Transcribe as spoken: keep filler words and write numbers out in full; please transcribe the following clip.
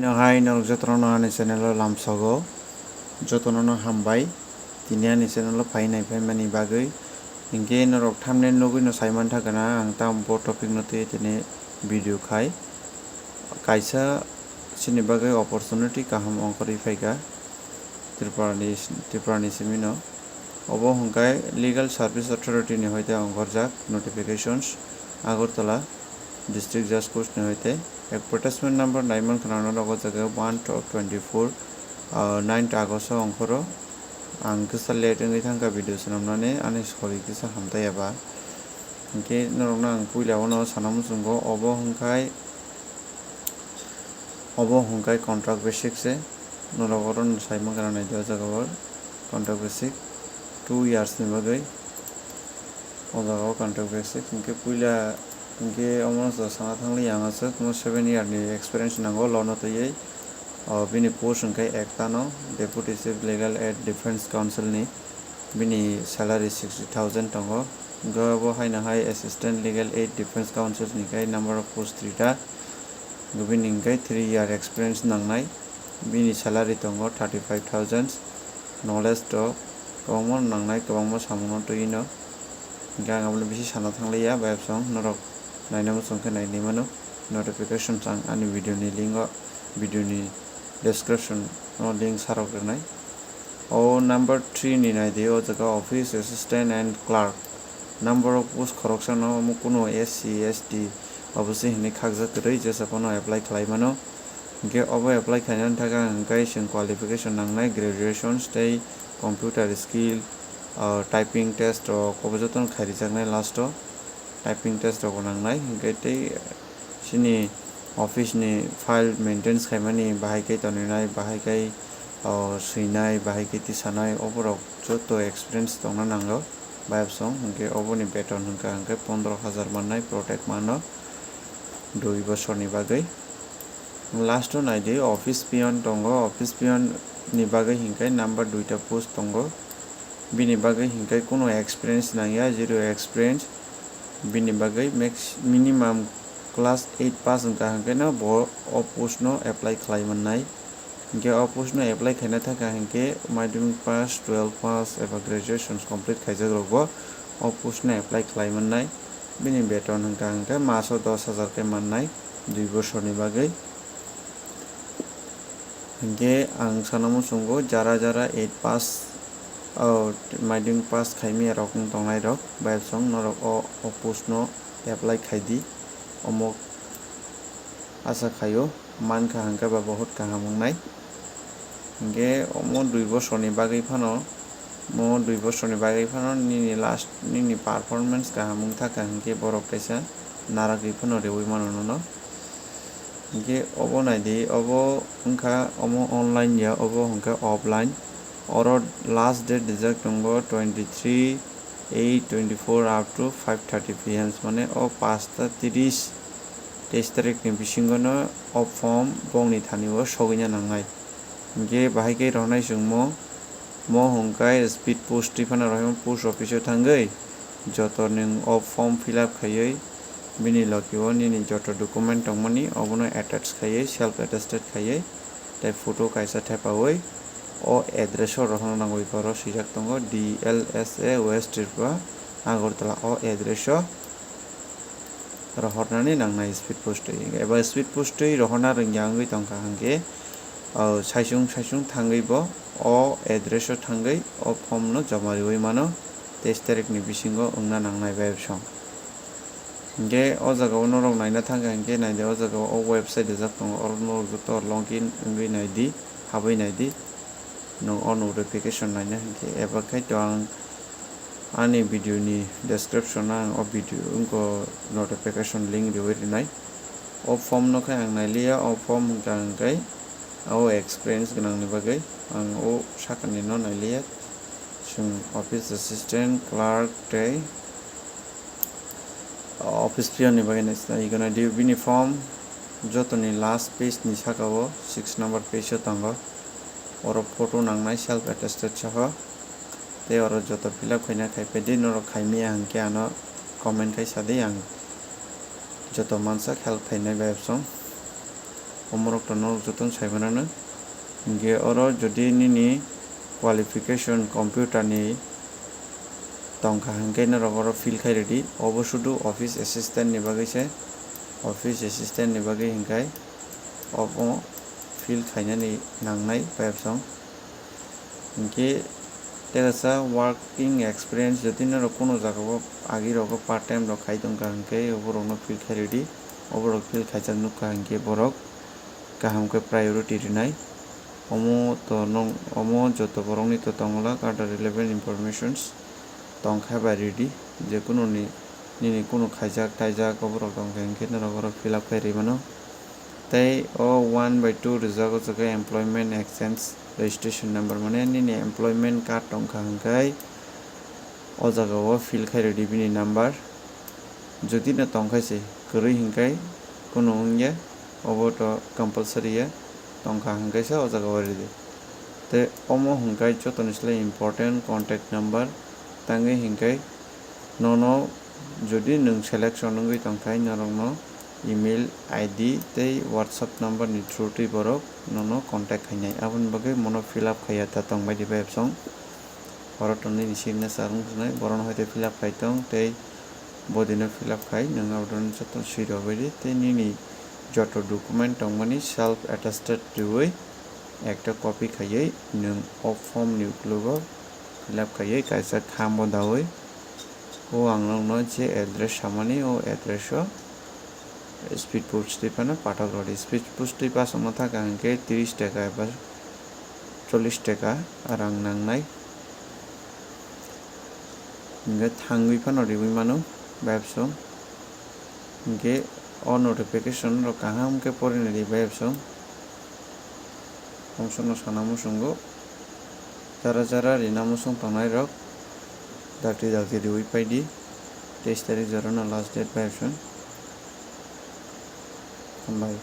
No hai norok jotono no ani channel o lamsogo, jotono no hambai tini ani channel o phai nai phaimani bagwi. Hinkhe norok thumbnail nugwi no sai mankha gana ang tamo bo topic no twi tini video khai. Kaisa chini bagwi opportunity kaham ongkhorwi phaikha Tripura ni, Tripura ni simi no. Obo hwnkhai Legal Service Authority ni hoite ongkhorjak notifications, Agartala District Judge Court ni hoite. Advertisement number nai mankha norok o jaga one to twenty four, ah, nine to August o ongkhoro. Ang kisa late wngwi thangkha video swnamnani, ani sori kisa hamtaiya ba. Hinkhe norokno ang puila o no sana muchungo, obo hwnkhai Obo hwnkhai contract basic se, norok oro no sai mankha naidi o jaga o contract basic two years ni bagwi o jaga o contract basic. Hinkhe puila hinkhe omo no sana thangli ang aswk mo seven year ni experience nango law no twiwi. O bini post hwnkhe ekta no Deputy Chief Legal Aid Defence Counsel ni. Bini salary sixty thousand tongo. Hwnkhe obo haino hai Assistant Legal Aid Defence Counsel ni khai number of post three ta. Hwnkhe bini hwnkhe three year experience nangnai. Bini salary tongo thirty five thousand. Knowledge to kwbangma nangnai, kwbangma samungno twi no. Hwnkhe ang abono bisi sana thangliya, bayapsong norok naina muchung khe nainwi mano. Notification ang ani video ni link o, video ni description o link sarok rwnai. O number three ni naidi, o jaga office assistant and clerk. Number of post khoroksa no, omo kuno S C, S T, obo se hinwi khakjak kwrwi, jesa phano apply khlai mano. Hinkhe obo apply khlaina thangkhe ang hwnkhe chwng qualification nangnai, graduation tei computer skill, ah, typing test rok obo jotono khairijaknai last o. Typing test rok bo nangnai, hinkhe tei chini office ni file maintenance khaimani, bahai khe toninai, bahai khe, o, swinai, bahai khe tisanai, oborok joto experience tongna nango. Bayapsong hinkhe oboni beton hwnkha hinkhe pondro hajar mannai, protect mano dui bosorni bagwi. Last o naidi, office peon tongo, office peon ni bagwi hinkhe number duita post tongo. Bini bagwi hinkhe kuno experience nangya, zero experience. Bini bagwi max, minimum class eight pass wngkha hinkhe no bo o post no apply khlai mannai. Hinkhe o post no apply khaina thangkha hinkhe madhyamik pass, twelve pass eba graduation complete khaijak rok bo o post no apply khlai mannai. Bini beton hwnkha hinkhe maso dos hajar khe mannai dui bosorni bagwi. Hinkhe ang sana muchungo jara jara eight pass, o, madhyamik pass khaimaya rok wng tongnai rok, bayapsong norok o, o post no apply khaidi, omo asa khaio, mankha hinkhe ba bahut kaham wngnai. Hinkhe omo dui bosorni bagwi phano, mo dui bosorni bagwi phano nini last, nini performance kaham wngthaka hinkhe borok kaisa naragwi phano reui mano nono. Hinkhe obo naidi, obo wngkha omo online ya, obo hwnkhe offline. Oro last date rijak tongo twenty three eight twenty four up to five thirty P M, mane o panchta tris, teis tarikni bisingono o form bongni thani o sogwina nangnai. Hinkhe bahai khe rohornai chwngmo, mo hwnkhe speed post twi phano rohornai post office o thangwi joto nwng o form fill up khaiwi bini logi o nini joto document tongmani obono attach khaiwi, self attested khaiwi, tei photo kaisa thepawi o address o rohorna nangwi, oro swijak tongo D L S A West Tripura, Agartala o address o rohornani nangnai speed post twi. Eba speed post twi rohorna rwngya wngwi tongkha hinkhe, o, saichung saichung thangwi bo o address o thangwi o form no joma riwi mano, teis tarikni bisingo wngna nangnai bayapsong. Hinkhe o jaga o norok naina thangkha hinkhe naidi, o jaga o website rijak tongo, oro norok joto login wngwi naidi, habwi naidi. Nwng o notification naina hinkhe eba khai to ang ani video ni description o ang o video wngkha notification link riwi rinai. O form no khai ang nailiya, o form hwnkha ang khai o experience gwnang ni bagwi ang o sakani no nailiya. Chwng office assistant, clerk tei office peon ni bagwi naisina, ego naidi bini form jotoni last page ni saka o six number page o tongo. Oro photo nangnai self attested saha. Tei oro joto fill up khaina khai phaidi, norok khaimaya hinkhe ano comment khai sadi, ang joto mansak help khainai bayapsong. Omorok to norok jotono sai manano. Hinkhe oro jodi nini qualification computer ni tongkha hinkhe norok oro fill khai rwdi. Obo sudu office assistant ni bagwi se. Office assistant ni bagwi hinkhai obo fill khainani nangnai bayapsong. Hinkhe tei kaisa working experience, jodi norok kunu jagao agi rogo part time rok khai tongkha hinkhe oborokno fill khai rwdi. Oborok fill khaijak nukha hinkhe borok kaham khe priority rwnai. Omo to nong, omo joto borokni to tongwlak other relevant informations tongkha bai rwdi. Je kununi nini kunu khaijak taijak oborok tongkha hinkhe norok oro fill up khai rwi mano. Tei o one by two rijak o jaga employment exchange registration number, mane nini employment card tongkha hinkhe o jaga o fill khai rwdi bini number. Jodi no tongkha se kwrwi hinkhe kunu wngya, obo to compulsory ya, tongkha hinkhe se o jaga o rwdi. Tei omo hinkhe jotoni slai important contact number tangwi hinkhe nono jodi nwng selection wngwi tongkha norokno email I D tei WhatsApp number ni through twi borok nono contact khainai. Aboni bagwi mono fill up khaiya ta tongbai di bayapsong. Oro tongnai ni signature wng tongmani, borokno hoite fill up khai tong tei bodino fill up khai nwng abono joto swi rwbaidi tei nini joto document tongmani self attested riwi ekta copy khaiwi nwng o form ni uklogo fill up khaiwi kaisa khambo dawi o ang nokno je address samani o address o speed post twi phano pathak rwdi. Speed post twi phano thangkha hinkhe tris taka eba chollish taka rang nangnai. Hinkhe thangwi phano riwi mano bayapsong. Hinkhe o notification rok kaham khe porinai di bayapsong. Khumsokno sana muchungo. Jara jara rina muchung tongnai rok dakti dakti riwi phaidi. Teis tarik jorano last date bayapsong. Hambai.